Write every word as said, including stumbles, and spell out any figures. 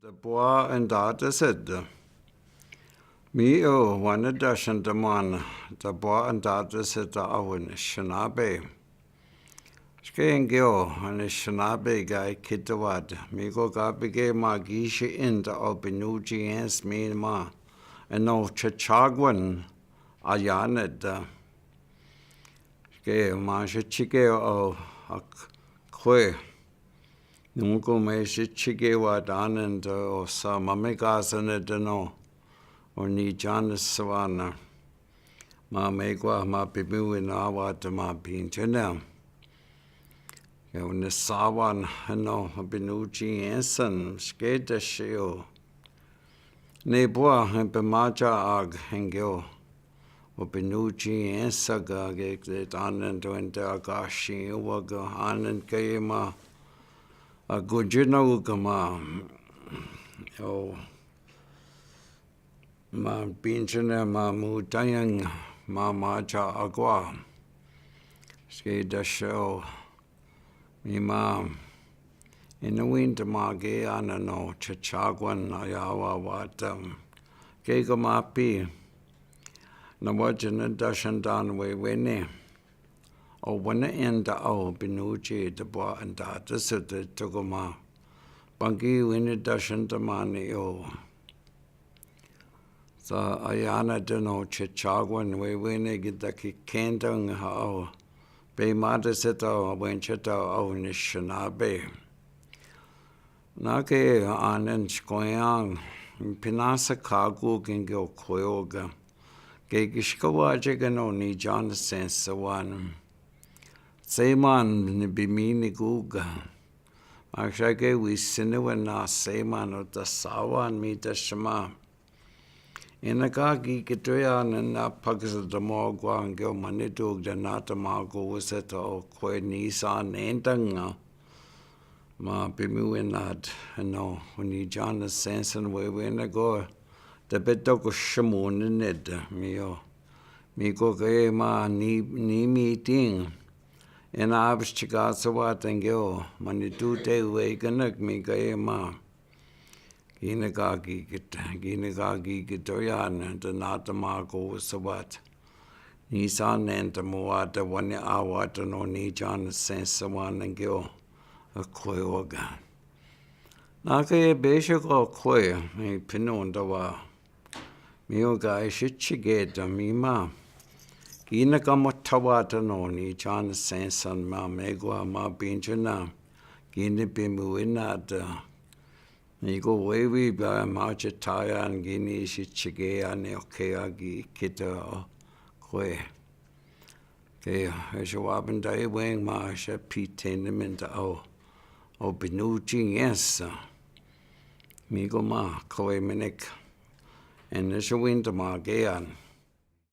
Tebwa en dåtesete. Mi o wane dashen deman, tebwa en dåtesete awen sinabe. Ske en geo, ane sinabe ga ikitewad. Mi ko kapige ma gishi inda o binuji ens mi ma. Eno chachagwan ayaneda. Ske ma shechige o ak kwe. Nungo me shechige wa danen to o sa mame kasane deno. O ni jan sawana. Ma megwa ma pimiwina wa to ma pinchene. Yo ne sawan heno binuji ensan skete shio. Ne bwa hen pemaja ag hengeo. O binuji ensa ga ge te tanen to ente akashi wa ga anen ke ma. A gujina u ga ma. Yo. Ma pinchene ma mutayang ma maja agwa. Ske dasho. Mi ma. Inawin tamage anano chachagwan ayawa watam. Ke kamapi. Na wajana dashan dan wewene. O wane enda o binuji tebwa enda tese te tokoma. Bangi wene dashan tamani o. Sa ayana deno chachagwan wewene gita kikendang ha o. Pe mata seta o wencheta o nishanabe. Nake anen shkoyang pinasa kagu kingi o koyoga. Ke kishkawaje gano ni jan sensawan. Seman ni bimini guga. Makshake wi siniwan na seman o tasawan mi tashma. Ina ka ki kitoya na na pagsa damo gwa ngeo manitug da na tamago wasa to kwe ni sa nentanga. Ma pimiwinat no ni jana sensan wewena go. Tabeto ko shamu ninid miyo. Mi ko ke ma ni, ni meeting. Ina abs chika sawa tangeo. Manitu te we kanak mi ke ma. Gina ka gigit, gina ka gigit o yan, ta na tamago sawat. Ni sa nen ta mawata wani awata no ni jan sensawan ngeo. A kwe oga. Na ke besha ko kwe, mi pinon da wa. Mi oga ishi chigeta mi ma. Gina ka matawata no ni jan sensan ma megwa ma binjana. Gina bimuinata. Ni ko wewe ba ma chatayan gini shi chige ane oke agi kita o kwe. Ke, e shi waban dai weng ma shi piten minta o. O binu jing yes. Mi ko ma kwe minik. En e shi winta ma gean.